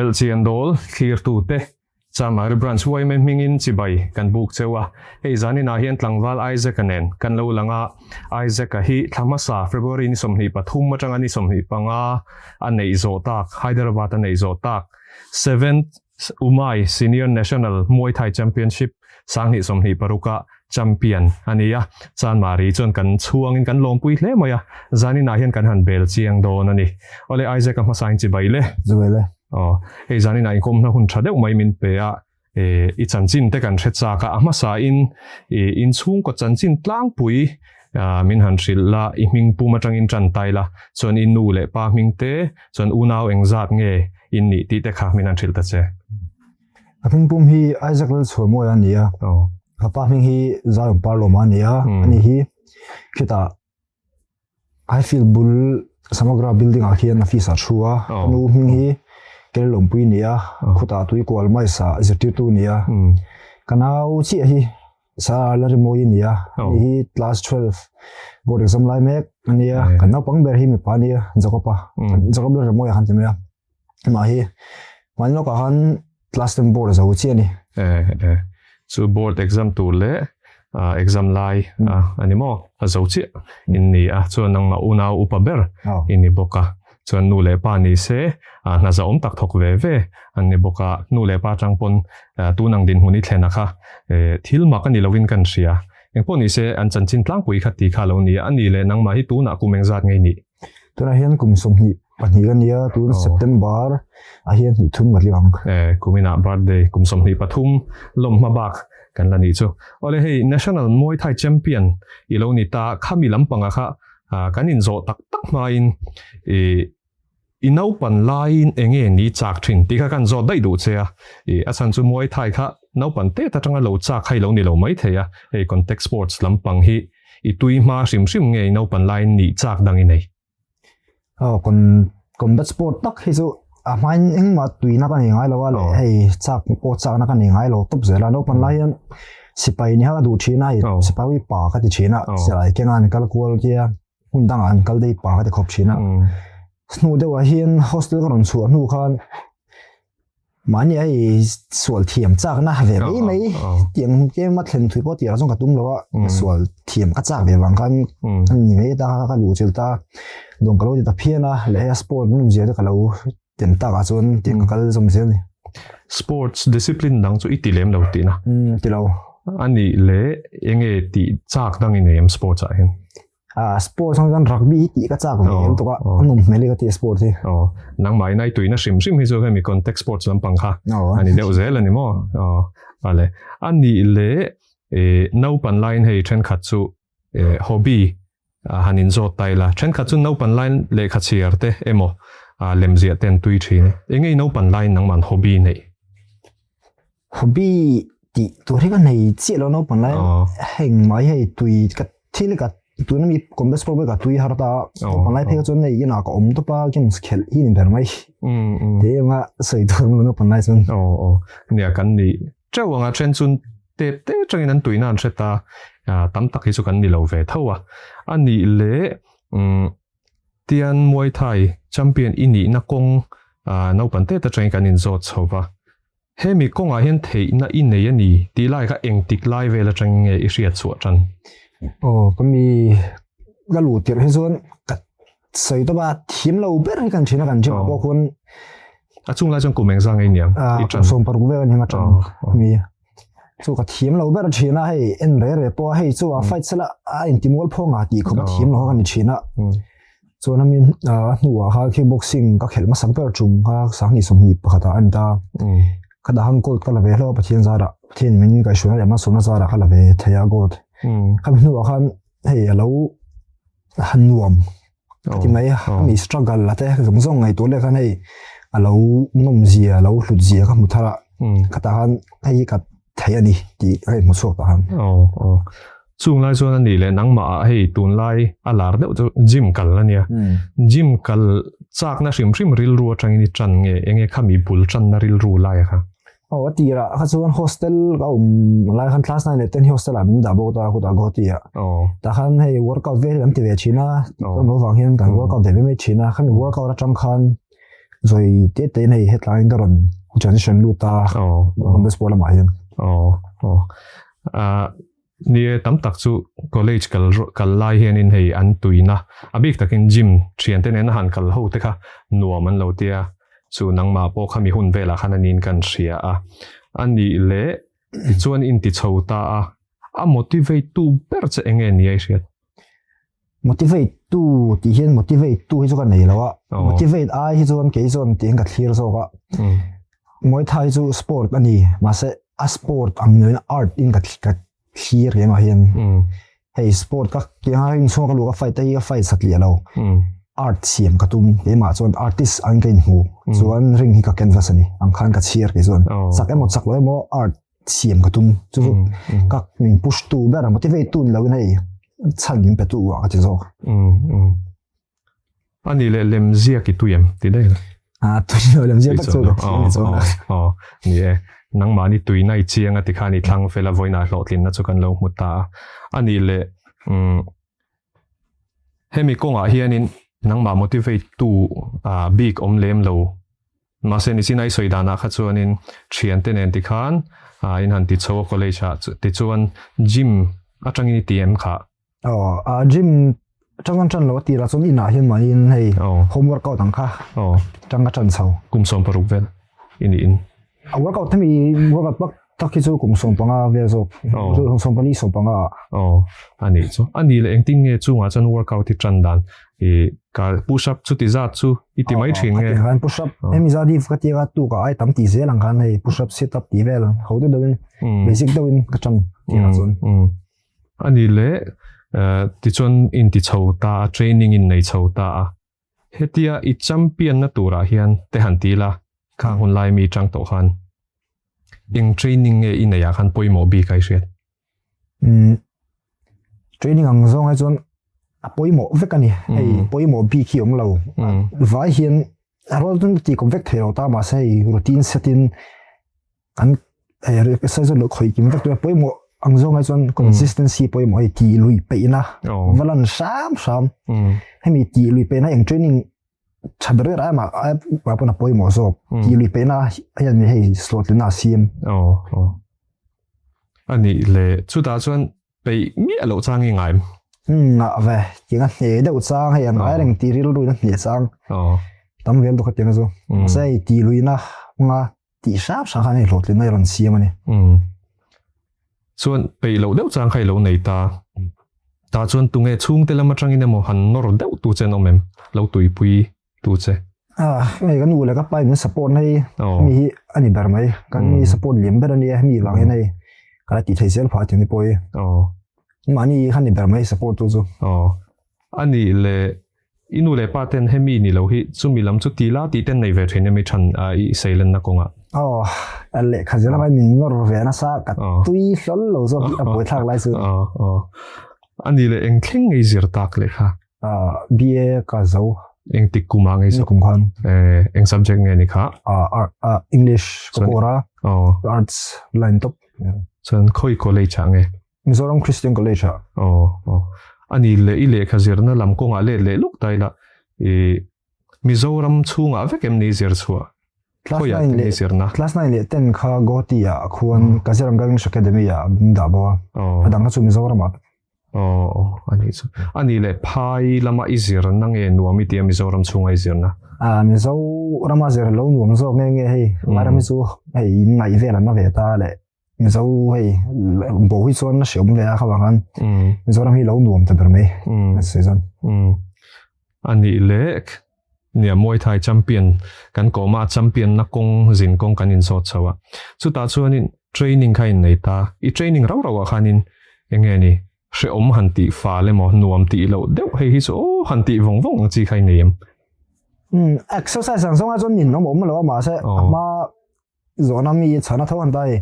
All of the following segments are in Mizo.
Belhchian dawl thlirtute Chamari Branch yma hmingin chibai kan buk cheu a, hei zaninah hian tlangval Isaac-a nen kan lo lang a, Isaac-a hi thla hmasa February ni 23 atanga ni 25 a neih zawh tak, Hyderabad a neih zawh tak Seventh Umai Senior National Muay Thai Championship 2026 a champion a ni a, Chanmari chuan kan chhuangin kan lawmpui hle mai a, zaninah hian kan han bel chiang dawn a ni. Awle Isaac-a hmasain chibai le. Chibai le. Aw, hei zaninah inkawmna hun tha deuh mai min pe a, i chanchin te kan hre chak a, a hmasain i inchhungkaw chanchin tlangpui min han hrilh la, i hming pum atangin tan tai la, chuan i nu leh pa hming te, chuan unau engzat nge in nih tih te kha min han hrilh ta che. A hming pum hi Isaac Lalchhuahmawia a ni a, ka pa hming hi Zion Parlawma a ni a, ani hi khitah Highfield bul Samagra building ah khian office ah thu a, ka nu hming hi Kerel Awmpui a ni a, khutah Tuikual Maisa zirtirtu a ni a, ka nau chiah hi Sa Larimawi a ni a, ani hi class 12 board exam lai mek a ni a, kan naupang ber hi mipa a ni a, Jacob-a, Jacob Larimawi a khan ti mai a, amah hi hmani lawkah khan class ten board a zo chiah a ni. Chu board exam tur leh exam lai a ni maw? A zo chiah in ni a, chuan nangmah unau upa ber i ni bawk a, chuan nu leh pa ni se hna zahawm tak thawk ve ve an ni bawk a, nu leh pa atang pawn tun ang dinhmun i thlen a kha thil mak a ni lovin kan hria. Engpawh ni se an chanchin tlangpui kha ti kha lo ni a, a ni leh nangmah hi tunah kum engzat ngei nih? Tunah hian kum 22 ka nia, tun September ah hian hnih thum ka tling ang. Eh, kuminah birthday kum 23 lawm hma bak kan la nih chu. Awle hei National Muay Thai Champion i lo ni ta, khami lampanga kha kan inzawh tak tak hmain i i naupan laiin enge ni chak thin tih kha kan zawt daih duh che a, i a chhan chu Muay Thai kha naupan tet atanga lo chak kha i lo ni lo mai thei a, hei contact sports lampang hi I tui hma hrim hrim nge i naupan laiin nih chak dang i nei? Aw, combat sport tak hi chu a hmain engmah tuina ka nei ngai lo a leh hei chak pawh chakna ka nei ngai lo tawp zel a. Naupan lai hian sipai ni kha ka duh thin a, hei sipai hi pa ka ti thin a, silai kenga an kal kual tia hmun dangah an kal daih pa ka ti khawp thin a. Hnu deuhah hian hostel ka rawn chhuah hnu khan Mahni a i sual thiam chakna ve mai mai tiang tlem a thlen thui pawh tih ah chuan ka tum lo a, sual thiam ka chak ve vang khan a ni mai ta ka luh chilh ta, dawng ka lo ti ta phian a, leh hei a sport nawmzia te ka lo tem tak ah chuan tiang ka kal zawm zel a ni. Sports discipline dang chu i ti lem lo tihna? Ti lo. A nih leh enge tih chak dang i nei em sports ah hian? Ah, sports ang hian rugby hi tih ka chak ve em tuk a, a nawm hmel hi ka ti a sport hi. Aw, nangmah in ai tuina hrim hrim hi chu hemi contact sports lampang kha a ni deuh zel a ni maw? Aw, vale. A nih leh eh naupan laiin hei thenkhat chu eh hobby han inzawt ta ila, thenkhat chu naupan laiin lehkha chhiar te emaw lemziah te an tui thin. Enge i naupan laiin nangmah'n hobby neih? Hobby tih tur hi ka nei chiah lo naupang lai heng mai hei tui ka thil ka tuna mi combat sport ka tui har ta naupang lai phei chuan nei inah ka awm tawp a games khelh hi ni ber mai te anga sawi tur lo naupang lai chuan aw aw nia kan ni teuh anga then chun te te tangin an tuina an hre ta tam tak hi chu kan ni lo ve tho a ani le Tian Muay Thai champion i nihna kawng naupang te atangin kan inzawt chho va. Hemi kawngah hian theihna i nei a ni tih lai kha engtik lai vel atangin nge i hriat chhuah tan? Aw, ka mi ka luh tirh hi chuan ka sawi tawp a, thiam lo ber hi kan thin a, kan gym ah pawh khuan. A chung lai chuan kum engzah nge i niang? I tan? 16 vel a ni ang a tan mi. Chu ka thiam lo ber thin a, hei en re re pawh a, hei chu a fight sela a intimual phawng a tih khawp a thiam lo kha ka ni thin a. Chuan a min a hnuah kha kickboxing ka khelh hmasak ber tum kha 2021 ah a ni ta. Ka dah han gold ka la ve hlauh a Pathian zarah, Pathian min kaihhruaina leh malsawmna zarah ka la ve thei a gold. Khami hnuah khan hei a lo han nuam ka ti mai a, mi struggle la te zawng zawng ngaihtuah leh khan hei a lo nawm zia, a lo hlut zia ka hmu thar a, khatah khan hei hi ka thei a ni tih ka inhmu chhuak tah khan. Chung lai chuan a nih leh nangmah ah hei tunlai a lar deuh chu gym kal a nia. Gym kal chakna hrim hrim rilru atangin i tan nge enge khami bul tanna rilru lai a kha? Aw a tirah kha chuan hostel ka awm lai khan class 9 leh 10 hi hostel ah min dah bawk ta khutah Guwahati ah. Tah khan hei workout vel kan ti ve thin a, kan lo vang hian kan workout ve mai mai thin a, khami workout atang khan. Zawi te te in hei hetlaiin ka rawn transition lut a combat sport lamah hian. Aw aw ni e tam tak chu college kal kal lai hianin hei an tuina a bik takin gym thiante nena han kal ho te kha nuam an lo tia chu nangmah pawh khami hun velah khan aniin kan hria a anih leh tichuan inti chho ta a a motivate tu ber che enge ni a i hriat? Motivate tu tih hian motivate tu hi chu ka nei lo a, motivate ai hi chuan kei chuan tih hian ka thlir zawk a. Muay Thai chu sport a ni, mahse a sport ang niin art in ka ka thlir eng ah hian. Hei sport ka tianga inchhunga ka luh ka fight te hi ka fight satliah lo. Art siam ka tum, keimah chuan artist ang ka inhmu chuan ring hi ka canvas a ni ang khan ka chhiar kei chuan. Chak emaw chak lo emaw art siam ka tum chu chu ka min push tu ber a motivate tu ni lo in hei chhan min pe tu ah ka ti zawk. Ani leh lem ziak i tui em ti daih la. A tui lo lem ziak tak chu ka thiam ni chuan. Aw ni e nangmahni tuina i chiang a tikhan i thlang fel a vawiinah hlawhtlinna chu kan lo hmu ta a. Ani leh hemi kawngah hianin nangmah motivate tu bik awm lem lo Mahse nichin ai sawi danah kha chuanin thiante nen tikhan in han ti chho a college ah tichuan gym atangin i ti em kha? Aw, gym atang an tan lo a tirah chuan inah hian mahniin hei home workout ang kha tang ka tan chho. Kum 16 vel i niin. A workout hemi workout pak tak hi chu kum 15 vel zawk, 14 15 ah. Aw, a nih chu. A nih leh engtin nge chungah chuan workout i tan dan i ka push up chuti zat chu i ti mai thin nge? Khan push up hemi zat hi ka tia tuk ah ai tam ti zel ang khan hei push up sit up tih vel ho deuh deuh in basic deuh in ka tan tirah chuan. A nih leh tichuan in ti chho ta a, training in nei chho ta a. Hetia i champion na turah hian te han ti la, khang hun lai mi tang tawh khan eng training nge i neih ah khan pawimawh bik a i hriat? Umm training ang zawng ai chuan a pawimawh vek a ni, hei pawimawh bik hi awm lo, vai hian a rual chu tih kawp vek thei lo ta mahse hei routine set in an size lo khawih kim vek tura pawimawh ang zawng ai chuan consistency pawimawh hei tih lui peihna va lan hram hram hemi tih lui peihna eng training tha ber ber ai mah ai pawn a pawimawh zawk tih lui peihna hian mi hei slot leh na a siam. Anih leh chutah chuan peih miah loh chang i ngai em? Ngah ve, tiang a hne deuh chang hei an ngai reng tih rilru in a hne chang tam vel dawk a tiang chu. Mahse hei tih luihna hmanga tih hrang hrang khan hei hlawhtlinna i rawn siam a ni. Chuan peih loh deuh chang kha i lo nei ta. Tah chuan tunge chhungte lam atangin emaw han nawr deuh tu che an awm em? Lo tuipui tu che. Ah, hei ka nu leh ka pa in min support na hi hemi hi a ni ber mai. Kan mi support lian ber a nia hemi vang hian hei ka la tih thei zel phah tih ni pawh hi. Mahni kha ni ber mai support tu chu. Aw. A nih leh i nu leh pa ten hemi ni lo hi chumi lam chu ti la tih ten nei ve thin em i than a i seilenna kawngah? Aw, lehkha zir lamah min nawr ve nasa ka tui hlawl lo zawk hi a buaithlak lai chu. Aw, aw. A nih leh eng thleng ngei zir tak lehkha? BA ka zo. Eng tik kum ah ngei zo? Kum khan. Eng subject nge ni kha? English ka kawr a. Arts line top. Chuan khawi college ah nge? Mizoram Christian College ah. Ani leh i lehkha zirna lam kawngah let leh luk ta ila i Mizoram chhungah vek em ni zir chhuah? Class 9 leh Class 9 leh 10 kha Guwahati ah khuan Kaziranga English Academy ah min dah bawk a. A dang kha chu Mizoram ah. Aw a nih chu. A nih leh phai lama i zirna nge nuam i tia Mizoram chhunga i zirna? Ah Mizorama zir lo nuam zawk nge nge hei Vairam hi chu hei in ngaih vel an la ve ta leh Mizo hei bo hi chuan a hreawm ve a kha vang khan Mizoram hi lo nuam ta ber mai a sawi chuan. A nih leh nia Muay Thai champion kan kawm a, champion na kawng zin kawng kan inzawt chho a. Chutah chuanin training kha in nei ta. I training rau rauah khanin eng nge ni hrehawm han tih fal emaw nuam tih loh deuh hei hi chu aw han tih vawng vawng ang chi kha i nei em? Umm exercise ang zawnga chuan ninawm awm lo a mahse a hma Zawhna mi chhana tho han ta hei.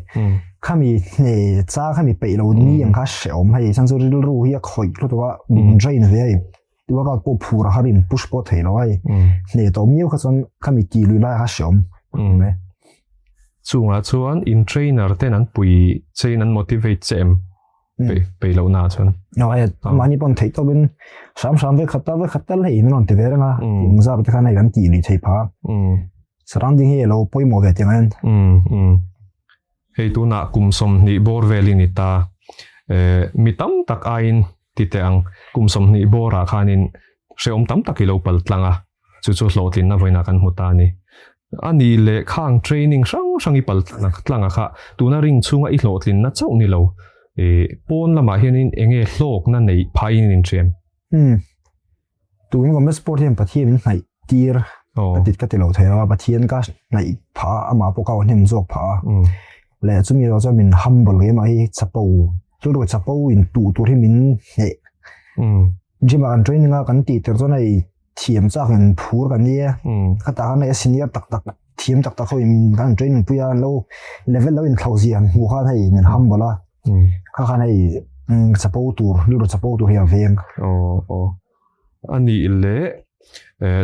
Khami hne cha khami peih lo ni ang kha hrehawm hei chan chu rilru hi a khawih lutuk a min drain ve hei. Workout pawh phur a har in push pawh thei lo hei. Hne tawh miau kha chuan khami ti lui lai kha hrehawm. Chungah chuan in trainer ten an pui che in an motivate che em? Peih loh na chuan. No hei mahni pawn theih tawp in hram hram ve khat tal ve khat tal hei min rawn ti ve reng a. Eng zat te khan hei kan tih lui thei pha. Surrounding hi alo pawimawh ve tiang hian. Umm umm. Hei tunah kum 20 bawr vel i ni ta. Eh mi tam tak aiin ti teh ang. Kum 20 bawrah khanin hrehawm tam tak i lo pal tlang a, chu chu hlawhtlinna vawiinah kan hmu ta a ni. A nih leh khang training hrang hrang i pal tlang a kha tuna ring chhunga i hlawhtlinna chauh ni lo. Eh pawn lamah hianin enge hlawkna neih phaiin in inṭhiam? Umm. Tun Combat Sport hian Pathian min hnaih tir ka ti ka ti lo thei lo a, Pathian ka hnaih phah a, amah pawh ka aw hnem zawk phah a. Leh chumi erawh chuan min humble keimah hi chapo, rilru chapo in tuh tur hi min hneh. Gym ah kan training a kan tih tir chuan hei thiam chak in phur kan ni e, khatah khan hei a senior tak tak thiam tak tak ho in kan training pui a, an lo level lo inthlo zia han hmuh khan hei min humble a. Kha khan hei chapo tur, rilru chapo tur hi a veng. Aw aw. A nih leh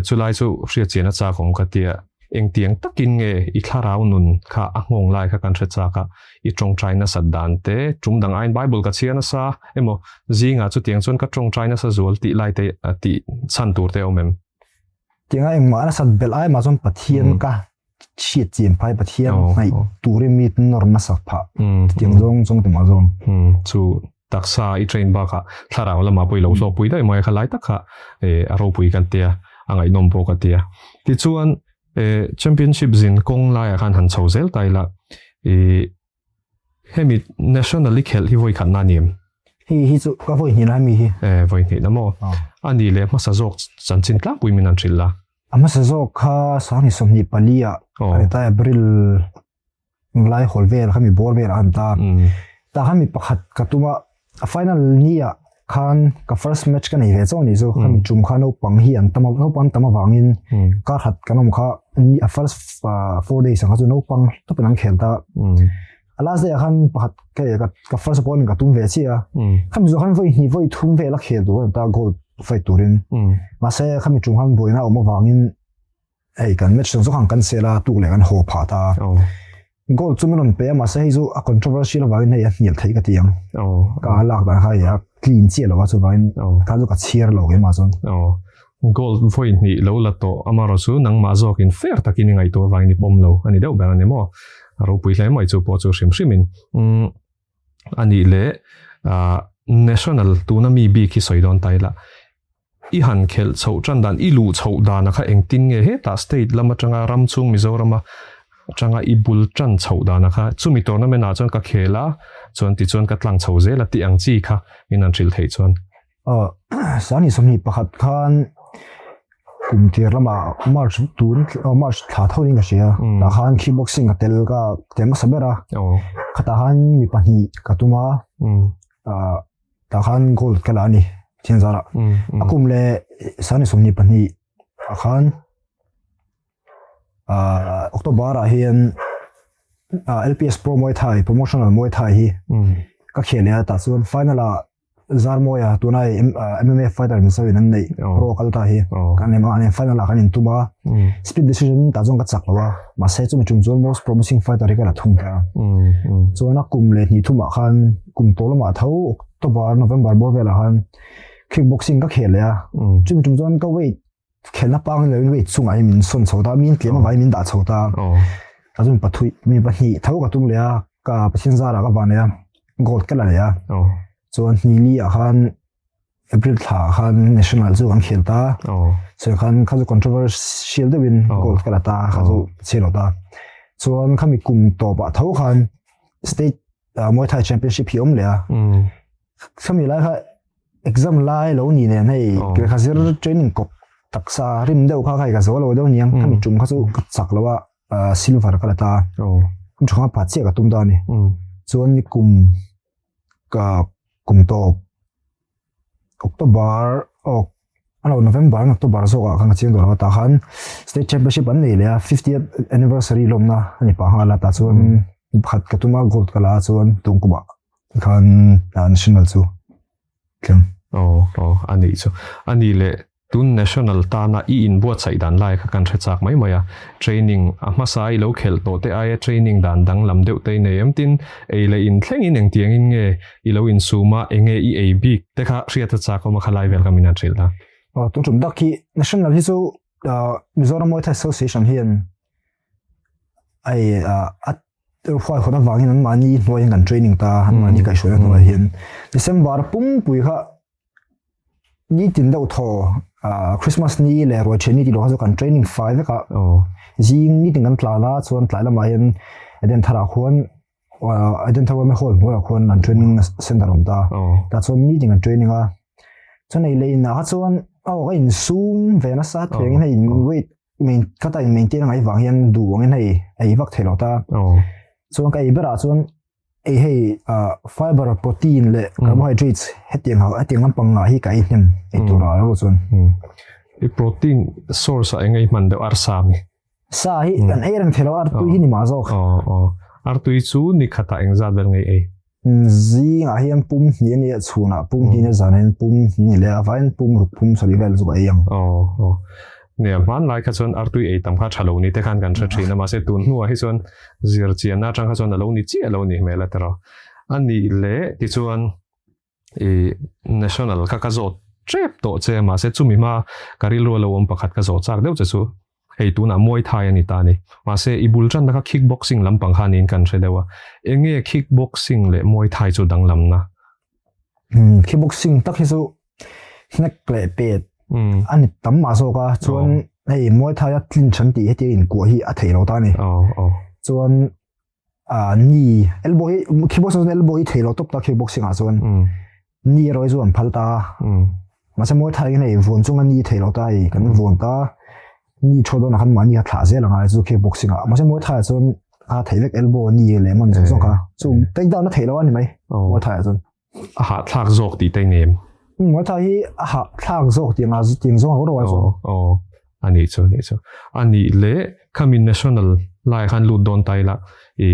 chulai chu hriat chian a chak awm ka tia. Engtiang takin nge i thlarau nun kha a nghawng lai kha kan hre chak a, i tawngtai nasat dan te, tum dang aiin Bible ka chhiar nasa emaw zingah chutiang chuan ka tawngtai nasa zual tih lai te tih chhan tur te a awm em? Tianga engmah nasat belh ai mah chuan Pathian ka chhiat chian phai Pathian hnaih turin mi nawr nasa phah chutiang zawng zawng te mah zawng. Chu taksa i train bakah thlarau lamah pawh i lo hlawkpui daih mai a kha lai tak kha a ropui kan tia a ngaihnawm pawh ka tia. Tichuan championship zin kawng laiah khan han chho zel ta ila i Hemi national i khelh hi vawi khatna a ni em? Hei hi chu ka vawi hnihna ami hi. E, vawi hnihna maw? A nih leh hmasa zawk chanchin tlangpui min han hrilh la. A hmasa zawk kha 2024 ah a ni ta, April lai hawl vel kha mi bawr vel ah a ni ta. Tah khan mi pakhat ka tum a, A final ni ah khan ka first match ka nei ve chauh anih chu, khami tum kha naupang hi an tam a, naupang an tam avangin kar khat kan awm kha a first 4 days ang kha chu naupang tawpin an khel ta. A last day ah khan pakhat ka first opponent ka tum ve chiah a, khami zawh khan vawi hnih vawi thum vel a khel tur a ni ta gold fight turin. Mahse khami tum khan buaina a awm avangin hei kan match zawng zawng kan sel a tuk leh kan haw phah ta goal chu min rawn pe a mahse hei chu a controversial avangin hei a hnial theih ka ti ang ka lak dan kha hei a clean chiah lo a chuvangin kha chu ka chhiar lo keimah chuan goal vawi hnih lo la tawh amarawh chu nangmah zawkin fair takin i ngaihtuah avangin i pawm lo a ni deuh ber a ni maw a ropui hle mai chu pawh chu hrim hrimin a nih leh national tuna mi bik hi sawi dawn ta ila I han khelh chhoh tan dan, i luh chhoh dana kha engtin nge hetah state lam atanga ram chhung Mizorama atanga i bul tan chhoh dana kha chumi tournament ah chuan ka khel a, chuan tichuan ka tlang chho zel a tih ang chi kha min han hrilh theih chuan. Aw, Sani 21 khan kum tir lamah March tun March thla tho in ka hria, tah khan kickboxing ka tel ka tel hmasa ber a, khatah khan mi pahnih ka tum a, tah khan gold ka la a ni thian zarah a kum leh sani 22 ah khan ah October ah hian ah LPS Pro Muay Thai promotional Muay Thai hi ka khel leh a tah chuan final ah Zarmawia tuna MMA fighter Mizo in an neih pro kal ta hi kan em a final ah kan intum a split decision tah chuan ka chak lo a mahse chumi tum chuan most promising fighter hi ka la thung ta chuan a kum leh hnih thumah khan Kum tawh lamah tho October, November bawr velah khan kickboxing ka khel leh a. Chumi tum chuan ka weight khelna pang ni loin weight chungah hian min sawn chho ta, min tlem avangin min dah chho ta. Tah chuan pathui mi pahnih tho ka tum leh a, ka Pathian zarah ka van leh a, gold ka la leh a. Chuan hnili ah khan April thla ah khan national chu kan khel ta. Chuan khan kha chu controversial deuhin gold ka la ta, kha chu chhe lo ta. Chuan khami kum tawpah tho khan state Muay Thai Championship hi awm leh a. Khami lai kha exam lai lo ni nen hei lehkha zir training kawp taksa rim deuh kha kha ka zo lo deuh niang. Khami tum kha chu ka chak lo a silver ka la ta. Khami tum kha pha chiah ka tum ta a ni. Chuan ni kum ka kum tawp October aw a lo November an October zawk ah khan ka chiang dawn lo a tah khan state championship an nei leh a fiftieth anniversary lawmna a ni pah nghal a tah chuan pakhat ka tum a gold ka la a chuan tung kumah khan national chu thleng. Aw aw a nih chu a nih leh Tun National tana i inbuatsaih dan lai kha kan hre chak mai mai a, training a hmasa i lo khelh tawh te aia training dan danglam deuh te i nei em? Tin, ei leh in thlengin engtiangin nge i lo insum a, enge i ei bik te kha hriat a chak awm a kha lai vel kha min han hrilh a. Aw, tun tum dak hi National hi chu Mizoram Muay Thai Association hian. Hei a huai hawt avangin an mahni hnuaiin kan training ta an mahni kaihhruaina hnuaiah hian December pumpui kha nitin deuh thaw Christmas ni leh ruaithian ni tih loh kha chu kan training fai vek a zing nitin kan tlan a chuan tlai lamah hian Eden tharah khuan Eden thar yma hall hnuaiah khuan an training center a awm ta tah chuan nitin kan training a chuan ei leh inah kha chuan aw ka insum ve nasa thei angin hei weight Main ka ta in maintain angai vang hian duh angin hei ei vak thei lo ta. Chuan ka ei berah chuan ei hei fiber, protein leh carbohydrates hetiang ho hetiang lampang ngah hi ka ei hnem ei tur ah erawh chuan. I protein source ah eng ei hman deuh arsa mi? Sa hi kan ei reng thei lo artui hi ni mah zawk. Artui chu ni khatah engzat vel ngei ei? Zingah hian pum hnih a nia, chhunah pum hnih a nia, zanah hian pum hnih leh a vaiin pum ruk pum sarih vel chu ka ei ang. Aw aw. Nia, hmanlai kha chuan artui ei tam kha tha lo ni te khan kan hre thin a, mahse tun hnuah hi chuan zir chianna atang kha chuan a lo ni chiah lo ni hmel a tiraw. A nih leh tichuan i national kha ka zawt tep tawh che a, mahse chumi hma ka rilru a lo awm pakhat ka zawh chak deuh che chu hei tunah Muay Thai a ni ta a ni. Mahse i bul tanna kha kickboxing lampang kha niin kan hre deuh a, enge kickboxing leh Muay Thai chu danglamna? Umm kickboxing tak hi chu hnek leh pet a ni tam mah zawk a, chuan hei Muay Thai a clinch an tih hetiang inkuah hi a theih lo ta a ni. Chuan ah ni elbow hi kickboxing chuan elbow hi thei lo tawp ta kickboxing ah chuan ni erawh hi chu an phal ta mahse Muay Thai hian hei vawn chunga ni thei lo ta hei kan vawn ta ni thaw dawnah khan mahni a thlah zel ang a chu kickboxing ah mahse Muay Thai ah chuan a theih vek elbow ni leh man zawng zawng kha chu take down a theih lo a ni mai Muay Thai ah chuan. A hahthlak zawk tih te ngem. Muay Thai hi a hahthlak zawk tih anga tih zawng a rawh chuan. Aw a nih chu a nih chu. A nih leh khami national lai khan lut dawn ta ila i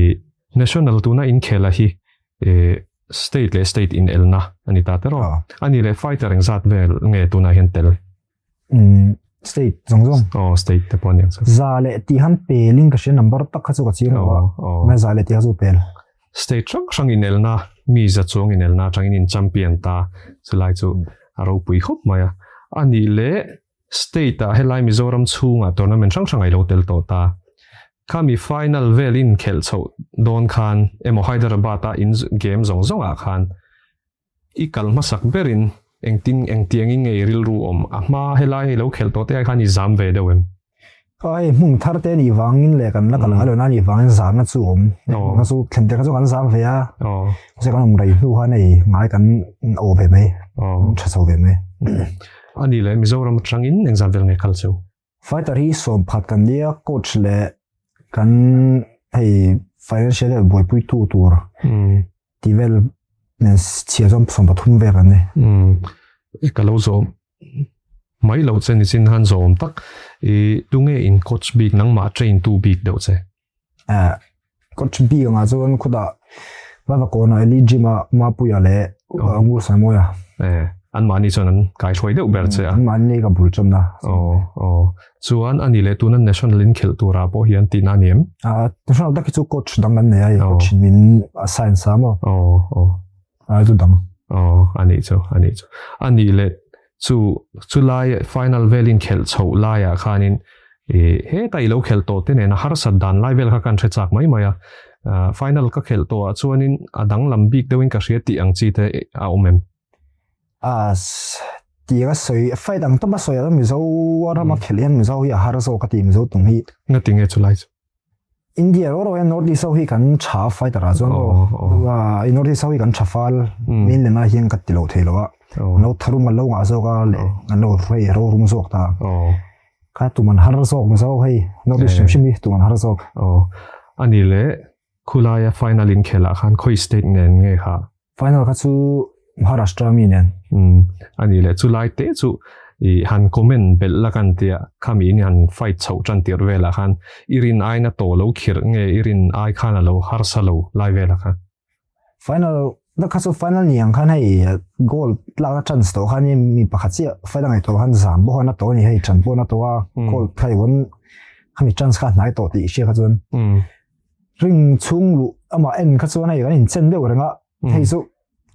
national tuna inkhel a hi i state leh state in elna a ni ta te rawh. A nih leh fighter engzat vel nge tunah hian tel? State zawng zawng. Aw state te pawh aniang chu. Za leh tih han pel in ka hria number tak kha chu ka chiang lo a. Aw. Za leh tih kha chu pel. State hrang hrang inelna mi za chuang inelna atangin in champion ta chulai chu a ropui khawp mai a. A nih leh state ah helai Mizoram chhungah tournament hrang hrang a ilo tel tawh ta. Khami final vel in khelh chhoh dawn khan emaw Hyderabad a in game zawng zawng ah khan I kal hmasak berin engtin engtiangin nge i rilru awm? A hma helai hei lo khelh tawh te ai khan i zam ve deuh em? Aw hei hmun thar te nih vangin leh kan la kal ngai lo na nih vangin zamna chu awm. Hmun kha chu thlen te kha chu kan zam ve a. Mahse kan awm rei hnu khan hei ngai kan aw ve mai. Tha chho ve mai. A nih leh Mizoram atangin engzat vel nge kal cheu? Fighter hi sawmphat kan nia coach leh kan hei financial leh buaipuitu tur tih vel nen chhia chuan 13 vel kan ni. Ka lo zawm mai lo che nichin khan zawm tak i tunge in coach bik nangmah train tu bik deuh che? Coach bik angah chuan khutah Vavakawna Elite Gym ah Mapuia leh Ngur Saimawia. An mahni chuan an kaihruai deuh ber che a. An mahni ka bul chawmna. Aw aw. Chuan ani leh tuna national in khelh turah pawh hian tihna a ni em? National tak hi chu coach dang an nei a, coach in min assign sa maw? Aw aw. A chu dang. Aw anih chu anih chu. Anih leh Chu chulai final velin khelh chhoh laiah khanin ih heta i lo khelh tawh te nena harsat dan lai vel kha kan hre chak mai mai a. Final ka khelh tawhah chuanin a danglam bik deuhin ka hria tih ang chi te a awm em? A tih ka sawi, fight ang tawp a sawi a Mizo rama khelh hian Mizo hi a har zawk a ti Mizo tum hi. Ngatinge chulai chu? India ro ro hian North East ho hi kan tha fighter ah chuan aw North East ho hi kan tha fal mainland ah hian ka ti lo thei lo a an lo tharum an lo ngah zawk a leh an lo rei ro rum zawk ta kha tum an har zawk Mizo hei North East hrim hrim hi tum an har zawk. Ani leh khulaia final inkhelh ah khan khawi state nen nge kha? Final kha chu Maharashtra mi nen. Umm ani leh chu lai te chu i han comment belh la kan tia khami in han fight chhoh tan tirh velah khan i rin aina tawh lo khirh nge i rin ai khan a lo harsa lo lai velah khan. Final ta kha chu final ni ang khan hei goal tlakna chance tawh khan mi pakhat chiah fight a ngaih tawh khan zam bawk a na tawh a ni hei chan pawh na tawh a goal kha i vawn khami chance kha a hnai tawh tih i hria kha chuan. Ring chhung luh amah en kha chuan hei kan inchen deuh reng a, hei chu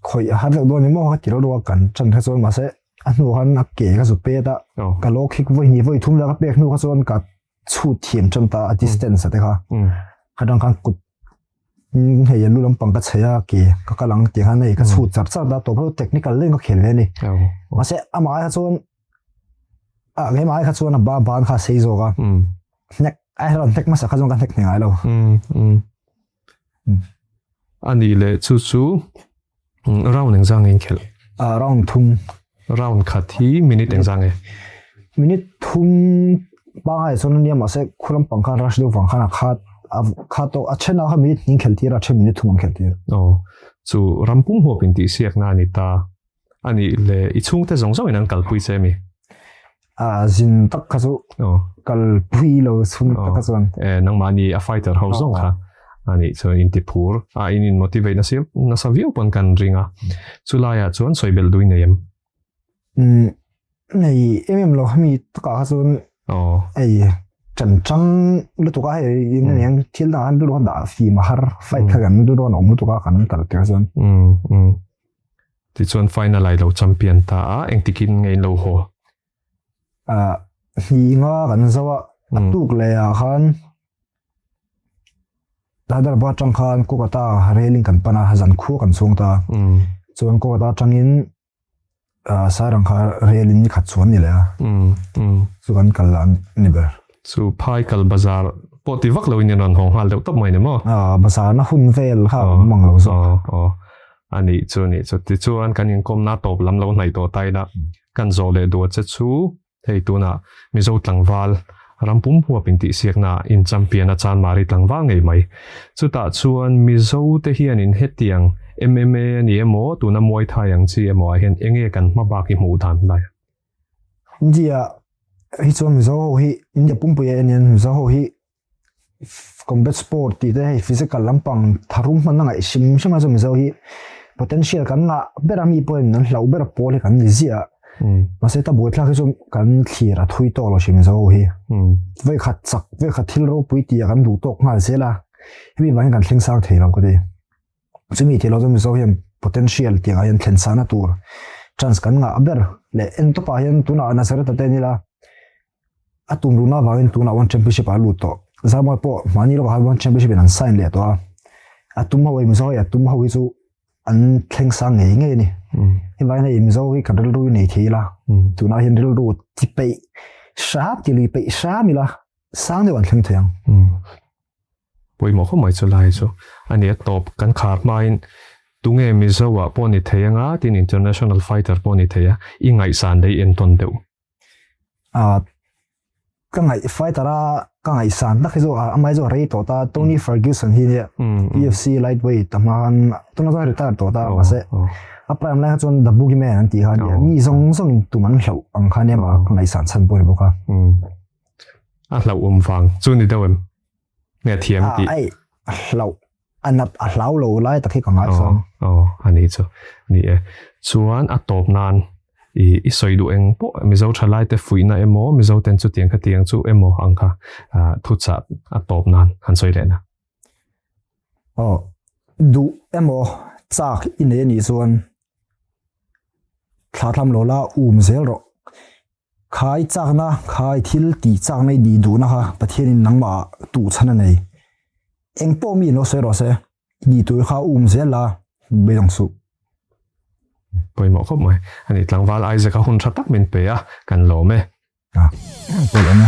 khawih a har deuh dawn ni maw ka ti ro ro a kan ṭan kha chuan mahse a hnu khan a ke ka zu pet a, ka lo khik vawi hnih vawi thum la ka pek hnu kha chuan ka chhut thiam ṭan ta a distance a te kha. Khatang khan kut hei a lu lampang ka chei a ke ka kal ang tih khan hei ka chhut char char ta tawp ho technical deuhin ka khel ve a ni. Mahse amah ai kha chuan a keimah ai kha chuan a ba ban kha a sei zawk a hnek a rawn hnek hmasa kha chuan ka hnek hneh ngai lo. A nih leh chu chu Round engzang nge in khelh? Ah, round thum. Round khat hi minute engzang nge? Minute thum pangai chuan ania mahse khu lampang khan rush deuh vang khan a khat a khat tawh a then ah khan minute hnih khelh tir a, a then minute thum an khelh tir. Aw, chu ram pum huap in tihsiakna a ni ta. A nih le i chhungte zawng zawngin an kalpui che mi? A zin tak kha chu kalpui lo chhung tak kha chuan. E nangmahni a fighter ho zawng kha a nih chuan in ti phur a in in motivate nasa nasa viau pawn kan ring a. Chulaiah chuan sawi belh dui nei em? Umm nei em em lo hemi takah kha chuan ei chan chang lutuk a hei in eng thil dangah khan rilru a dah fim a har fight kha kan rilru a awm lutuk a kan kal tir chuan. Umm umm Tichuan final ai lo champion ta a, engtikin nge in lo haw? Ah, hnih nga kan zo a, a tuk leh ah khan Hyderabad atang khan Kolkata rel in kan pan a, zan khua kan chhung ta. Chuan Kolkata atangin Sairang kha rel in ni khat chuan ni leh a, chu kan kal a ni ber. Chu phai kal bazar pawh ti vak loin in rawn haw nghal deuh tawp mai ni maw? Ah, bazar na hun vel kha a awm ang lo zawk. Aw, aw. A nih chu a nih chu. Tichuan kan inkawmna tawp lam lo hnaih tawh ta ila, kan zawh leh duh che chu hei tunah Mizo tlangval ram pum huap intihsiakna in champion a Chanmari tlangval ngei mai. Chutah chuan Mizo te hianin hetiang MMA a ni emaw tuna Muay Thai ang chi emaw ah hian enge kan hma bak i hmuh dan lai? India hi chuan Mizo ho hi India pumpui ah hian Mizo ho hi combat sport tih te hei physical lampang tharum hman a ngaih hrim hrim a chu Mizo hi potential kan ngah ber a mi pawhin an hlauh ber pawl hi kan ni ziah a mahse ta buaithlak hi chu kan thlir a thui tawk lo hrim Mizo ho hi vawikhat chak vawikhat thil ropui tih ah kan duh tawk nghal zel a hemi vangin kan thleng sang thei lo ka ti. Chumi tih loh chuan Mizo hian potential tih angah hian thlen sahna tur chance kan ngah ber leh en tawpah hian tunah Nazareth a te an ila a tum runa avangin tunah One Championship ah a lut tawh. Zarmawi pawh mahni lawkah khan One Championship in an sign leh tawh a, a tum ho hei Mizo hei a tum ho hi chu an thleng sang ngei ngei a ni. Hei vangin hei Mizo hi kan rilru hi nei thei ila tunah hian rilru ti peih hram ti lui peih hram ila sang deuh an thleng thei ang. Pawimawh khawp mai chu lai chu a ni a tawp kan khar hmain tunge Mizo ah pawh ni thei anga tin international fighter pawh ni thei a i ngaihsan leh i entawn deuh. Ah ka ngaih fighter a ka ngaihsan tak hi chu amah hi chu a rei tawh ta Tony Ferguson hi nia UFC lightweight a hma khan tunah chuan a retire tawh ta mahse a prime lai kha chuan the boogeyman an tih kha ania mi zawng zawng in tum an hlauh ang kha ania ka ngaihsan chhan pawh a ni bawk a. A hlauhawm vang chu ni deuh em? Nge thiam tih? Ai, a hlauh, a nat a hlau lo lai tak hi ka ngai chuang. Aw, a nih chu. Ni e. Chuan a tawp nan i i sawi duh eng pawh Mizo thalai te fuihna emaw, Mizo ten chutiang khatiang chu emaw ang kha thuchah a tawp nan han sawi leh na. Aw, duh emaw chak i nei a nih chuan thla thlam lo la um zel rawh. Khai chakna, khai thil tih chakna i dih duhna kha Pathianin nangmah ah tuh chhan a nei. Eng pawh mi in lo sawi rawh se, i dih tur kha um zel la, beidawng suh. Pawimawh khawp mai. Ani tlangval Isaac a hun tha tak min pe a, kan lawm e. A, ka lawm e.